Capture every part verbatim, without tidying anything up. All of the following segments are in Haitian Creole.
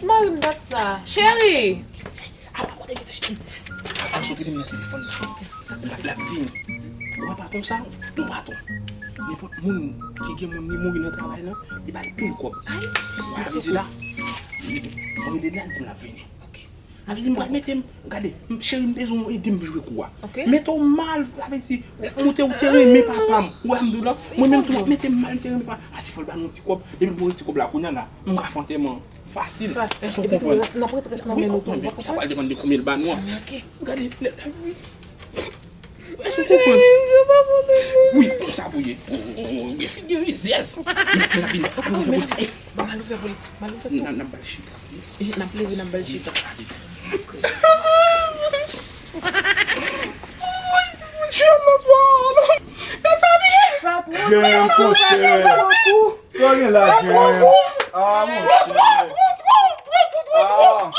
Mari m dat sa. Cheri! Apa kote ki te cheri? Apa soti li nan telefòn nan. Sa k pase? L ap vini. Ou wè patwon sa? Yon patwon. Nenpòt moun ki gen moun li mouri nan travay lan, li ba l pil kòb. Ay, m soufri. Mwen rele l la, l di m l ap vini. Ok. Avè di m pral mete m, gade, m, cheri, m bezwen w ede m jwe kou a. Ok. Mete w mal, avè di, moute ou te renmen papa m. Ou wè m di w la, mwen menm tou, mete m mal, m te renmen papa m. Ase fò l ba nou ti kòb, depi l voye ti kòb la, kounye a la, m ka fè antèman fasil. Fasil. Èske w konprann? N ap ret rès nan men nou tou, ou pa konprann? Sa pral depann de konbyen l ba nou an. Ok. Gade, lè, lè, wi. Èske w konprann? Wi, konsa pou ye. Ou, ou, ou, ou gen figi rizyèz. Men, men, men, men, men, men, men, Ban m al ouvè pou li. Ban m al ouvè pou li. N ap, n ap ba l chita. E, n ap leve, n ap ba l chita. Patwon, mèsi, mèsi bokou. Sa gen la, James? Ah, monchè. Ah.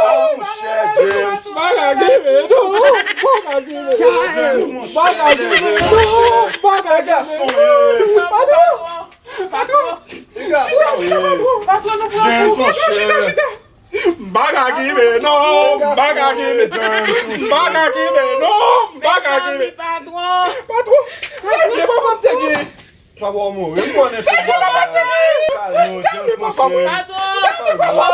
Ah, monchè, James. Bagay ki vin, non. Bagay ki vin. James, monchè, James, monchè. Bagay gason ye. Patwon. Patwon. Li gason ye. Patwon, nou pran kou. James, monchè. Bagay ki vin, non. Bagay ki vin. Bagay ki vin, non. Bagay ki vin. Patwon. Patwon. Sa vye papa m te gen. Papa w mouri, m konnen se bagay. Kalme w, James, monchè. Kalme w,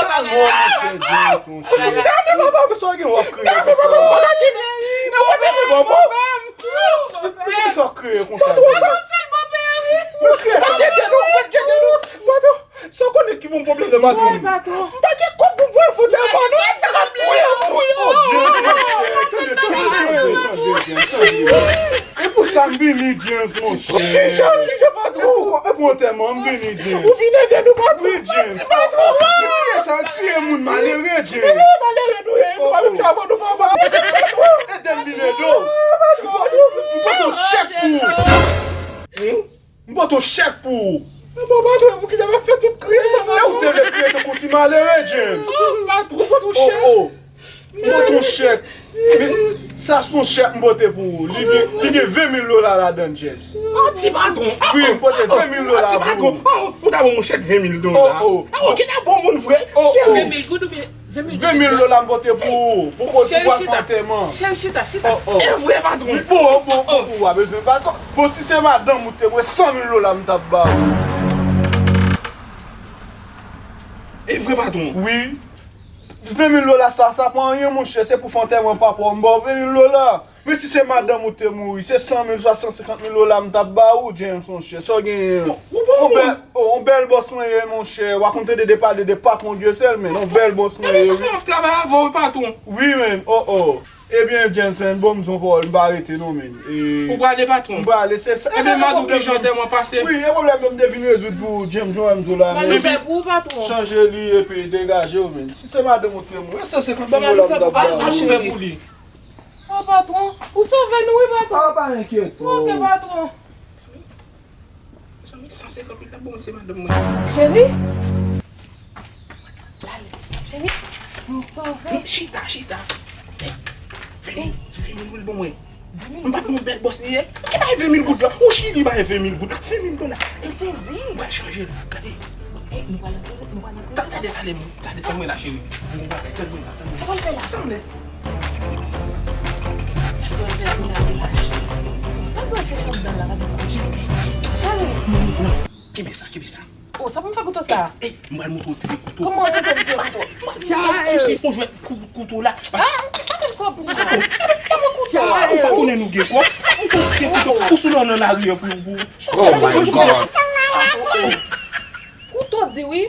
kalme w, monchè, James, monchè. Gade papa m, sa w gen w ap kriye konsa? Gade papa m, pa ka kite. Nan kote m papa m. Poukisa w kriye konsa, James? Ou kriye sa? Gade nou, gade nou. Patwon, sa w konnen ki bon pwoblèm de patwon? Wi, patwon. M pa gen kòb pou m voye fòtèy ba nou, sa k ap touye m, touye m. Oh, James, monchè, tande, tande, tande, tande, James, tande. E pou sa m vini, James, monchè. Kijan, kijan, patwon? E pou, e pou antèman m vini, James. Ou vin ede nou, patwon. Wi, James. Ti patwon. Kriye sa, kriye moun malere, James. Malere nou ye, nou pa menm jan avè nou, papa. Ede m vin ede w. M pote, m pote yon chèk pou ou. M pote yon chèk pou ou. Bon, patwon, pou ki te va fè tout kriye sa, patwon? Lè ou te vle kriye tankou ti malere, James. Patwon, m pote yon chèk. Oh, oh. M pote yon chèk. Men, sa se yon chèk m pote pou ou. Li gen, li gen ven mil dola ladan l, James. Ah, ti patwon. Wi, m pote ven mil dola pou ou. Ah, ti patwon. Ah, ou ta ban m yon chèk ven mil dola. Oh, oh. Ah, ou gentan bon moun vre. Oh, oh. Chèk ven mil goud oubyen Ven mil dola m pote pou ou, pou kote ou pral fè antèman. Cheri, chita. Cheri, chita, chita. Oh, oh. E vre, patwon. Bon, bon, bon, ou pa bezwen patwon. Bon, si se madanm ou te mwen, san mil dola m t ap ba ou. E vre, patwon. Wi. Ven mil dola sa, sa pa anyen, monchè. Se pou fè antèman papa w. M ba w ven mil dola. Men si se madanm ou te mouri, se san mil, swa san senkant mil dola m t ap ba ou, James, monchè. Sa w genyen an? Ou bon moun. On bèl, oh, on bèl bòs mwen ye, monchè. W a konn tande de pale de patwon Dyesèl, men on bèl bòs mwen ye. Ebyen, sa fè m ap travay avè w, patwon. Wi, men, oh, oh. Ebyen, James, men, bon, m di yon pawòl, m pa rete non, men. E, ou prale, patwon? M prale, se sa. Ebyen, m a di w kijan antèman pase. Wi, e pwoblèm nan m te vin rezoud pou ou, James, jan w di la, men. Chanje li epi degaje w, men. Si se madanm ou te mouri, se san senkant mil dola m t ap ba ou. Al ouvè pou li. Oh, patwon, ou sove nou, wi, patwon. Ah, pa enkyete w. Ok, patwon. Zanmi, san senkant mil la, bon, se madanm mwen. Cheri? Lale. Cheri, m sove. Non, chita, chita. Ven, ven, ven mil goud ban mwen. M pa t yon bèl bòs li ye. Ki bay ven mil goud la? Ou Chili bay ven mil goud la. Ven mil dola. M sezi. M pral chanje l. Gade. E, nou pral antre, nou pral antre. Tande, tande, tande, tande mwen la, cheri. Mwen bagay, tande mwen la, tande mwen. Sa pral fè la? Tande. Sa pral fè la, kounye a, la, cheri. Sa pral chèche anndan la, gade. Cheri. Kenbe sa, kenbe sa. Oh, sa pou m fè kouto sa? E, e, m pral montre w ti kouto. Kòman w montre m ti kouto? Kòmsi fò jwèt kou-, kouto la. Ah, ki kote sa w ap di la? Kòman kouto a? Ou pa konnen nou gen kòb? Ou konn gen kouto? Ou sou nan lari an pou, pou. Oh my God. Kouto di wi.